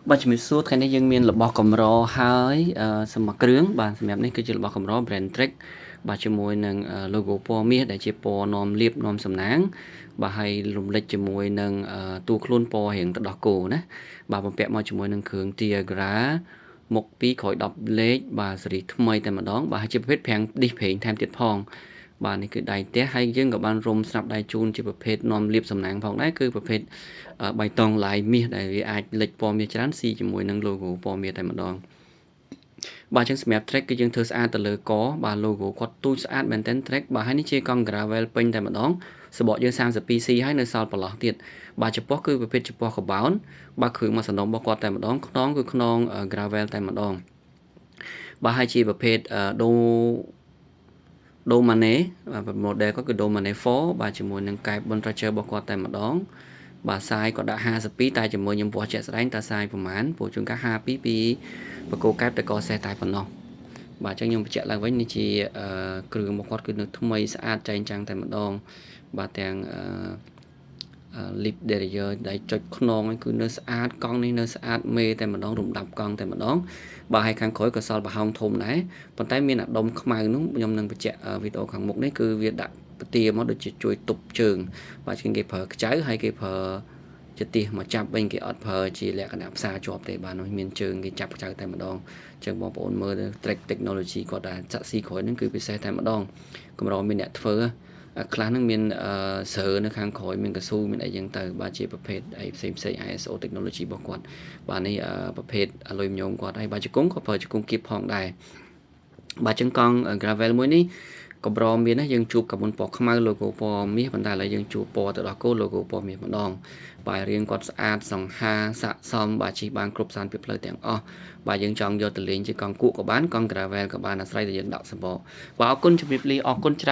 បាទជំរាបសួរថ្ងៃនេះយើងមានរបស់កម្រហើយសម្រាប់គ្រឿងបាទសម្រាប់នេះគឺជារបស់កម្រ Brand Trek បាទជាមួយនឹង logo ពណ៌មាសដែលជាពណ៌នាំលៀបនាំសំណាងបាទហើយរំលេចជាមួយនឹងតួខ្លួនពណ៌រៀងទឹកដោះគោណាបាទបំពាក់មកជាមួយនឹងគ្រឿង Tiagra មុខ2ក្រោយ10លេខបាទសេរីថ្មីតែម្ដងបាទហើយជាប្រភេទប្រាំងឌីសប្រេងថែមទៀតផងបាទនេះគឺដៃផ្ទះហើយយើងក៏បានរុំស្រាប់ដៃជូនជាប្រភេទនាំលៀបសំណាងផងដែរគឺប្រភេទបៃតងឡាយមាសដែលវាអាចលេចពណ៌មាសច្រើនស៊ីជាមួយនឹង logo ពណ៌មាសតែម្ដងបាទអញ្ចឹងសម្រាប់ track គឺយើងធ្វើស្អាតទៅលើកបាទ logo គាត់ទូចស្អាតមែនទែន track បាទហើយនេះជាកង់ gravel ពេញតែម្ដងសបកយើង 32C ហើយនៅសល់ប្រឡោះទៀតបាទចំពោះគឺប្រភេទចំពោះកបោនបាទគ្រឿងមកសំណុំរបស់គាត់តែម្ដងខ្នងគឺខ្នង gravel តែម្ដងបាទហើយជាប្រភេទដូ Domane បាទ model គាត់គឺ Domane 4បាទជាមួយនឹងកែប Bontrager របស់គាត់តែម្ដងបាទសាយគាត់ដាក់52តែជាមួយខ្ញុំវាស់ជាក់ស្ដែងតើសាយប្រហែលព្រោះជួនកាល52ពីបកគោកែបតែកសេះតែប៉ុណ្ណោះបាទអញ្ចឹងខ្ញុំបញ្ជាក់ឡើងវិញនេះជាគ្រឿងរបស់គាត់គឺនៅថ្មីស្អាតចែងចាំងតែម្ដងបាទទាំងអឺ lip derailleur ដែលចុចខ្នងគឺនៅស្អាតកង់នេះនៅស្អាតមេតែម្ដងរំដាប់កង់តែម្ដងបាទហើយខាងក្រោយក៏សល់ប្រហោងធំដែរប៉ុន្តែមានអាដុំខ្មៅនោះខ្ញុំនឹងបញ្ជាក់វីដេអូខាងមុខនេះគឺវាដាក់ពទាមកដូចជាជួយទប់ជើងបាទជាងគេប្រើខ្ចៅហើយគេប្រើជាទៀសមកចាប់វិញគេអត់ប្រើជាលក្ខណៈផ្សារជាប់ទេបាទនោះមានជើងគេចាប់ខ្ចៅតែម្ដងចឹងបងប្អូនមើល Trek Technology គាត់ដែលចាក់ស៊ីក្រោយហ្នឹងគឺពិសេសតែម្ដងកម្រមានអ្នកធ្វើខ្លះហ្នឹងមានស្រើនៅខាងក្រោយមានកស៊ូមានអីចឹងទៅបាទជាប្រភេទអីផ្សេងផ្សេង ISO technology របស់គាត់បាទនេះប្រភេទអាលុយមីញ៉ូមគាត់ហើយបាទជង្គង់ក៏ប្រើជង្គង់គៀបផងដែរបាទចឹងកង់ gravel មួយនេះកម្រមានណាយើងជួបកាមុនពណ៌ខ្មៅ logo ពណ៌មាសប៉ុន្តែឥឡូវយើងជួបពណ៌ទៅដល់គោ logo ពណ៌មាសម្ដងបាទរៀងគាត់ស្អាតសង្ហាស័កសមបាទជិះបានគ្រប់ស្ថានភាពផ្លូវទាំងអស់បាទយើងចង់យកទៅលេងជាកង់គក់ក៏បានកង់ gravel ក៏បានអាស្រ័យតែយើងដាក់សម្បកបាទអរគុណជំរាបលាអរគុណច្រើន។